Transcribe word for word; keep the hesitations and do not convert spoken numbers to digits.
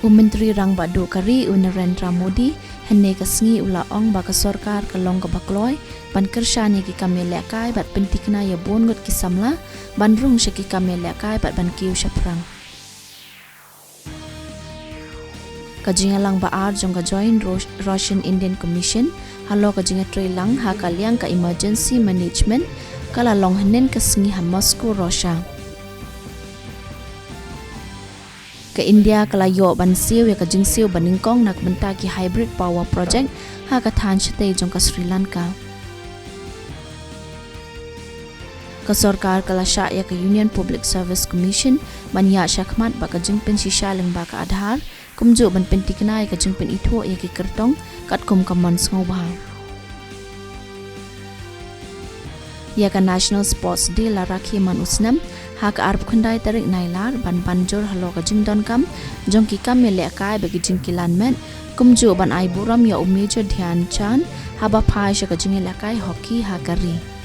U Myntri Rangbah Duh ka ri u Narendra Modi hynne ka sngi u la ong ba ka sorkar ka long kaba kloi ban kyrshan ïa ki kam ïalehkai bad pynthikna ïa bun ngut ki samla ban rung sha ki kam ïalehkai bad ban kiew shaphrang. Ka jingïalang ba ar jong ka Joint Ro-, Russian Indian Commission halor ka jingïatreilang ha ka liang ka emergency management ka la long hynnin ka sngi ha Moscow, Russia. Ka India ka la ïoh ban siew ïa ka jingsiew banyngkong na ka bynta ki hybrid power project ha ka thaiñ shatei jong ka Sri Lanka. Ka sorkar ka la shah ïa ka Union Public Service Commission ban ïaid shakhmat bad ka jingpynshisha lyngba ka Aadhaar, kumjuh ban pynthikna ïa ka jingpynithuh ïa ki kyrtong katkum ka mon sngewbha. Ïa ka National Sports Day la rakhe man u snem ha ka arphew khyndai tarik Nailar ban ban jur halor ka jingdonkam jong ki kam ïalehkai bad ki jingkilan met, kumjuh ban ai burom ïa u Major Dhyan Chand haba phai sha ka jingïalehkai hockey ha ka ri.